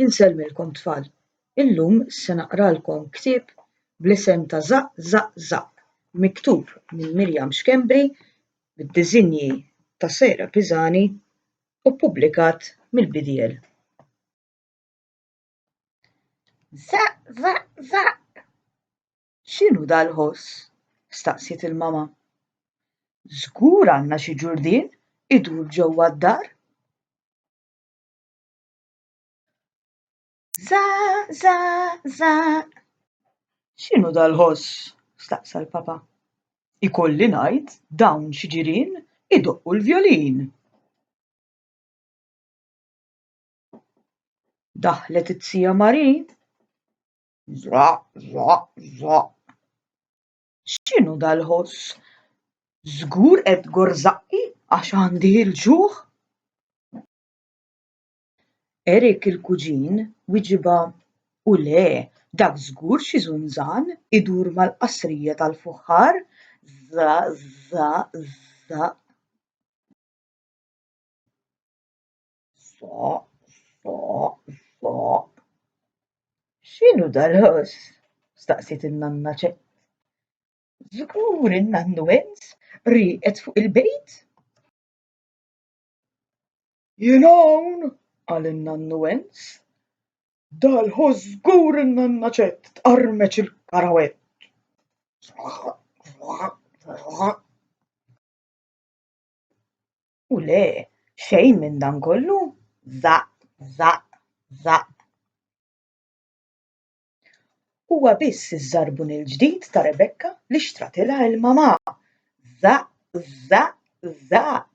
Insellmilkom tfal. Illum se naqralkom ktieb bl-isem ta' Żaqq Żaqq Żaqq, miktub minn Miriam Schembri bid-diżinji ta' Sarah Pisani u ppubblikat mill-BDL. Żaqq żaqq żaqq! X'inhu dal-ħoss? staqsiet il-mama. Żgur għandna xi ġurdien idur ġewwa d-dar. Żaqq żaqq żaqq! X'inhu dal-ħoss? staqsa l-papa. Ikolli ngħid dawn xi ġirien idoqqu l-vjolin. Daħlet it-tija Marie. Żaqq żaqq żaqq! X'inhu dal-ħoss? Żgur qed tgorr żaqqi għax għandi l-ġuħ! Eric il-kuġin wiġibha, U le, dak żgur xi żunżan idur mal-qasrija tal-fuħħar, żaqq żaqq żaqq. Żaqq żaqq żaqq. X'inhu dal-ħoss? staqsiet in-nanna Ċett. Żgur in-nannu Enz rieqed fuq il-bejt? Jien hawn, qal in-nannu Enz. Dal-ħoss żgur in-nanna Ċett tqarmeċ il-karawett. U le, xejn minn dan kollu, żaqq, żaqq, żaqq. Huwa biss iż-żarbun il-ġdid ta' Rebecca li xtratilha il-mamà. Żaqq, żaqq, żaqq.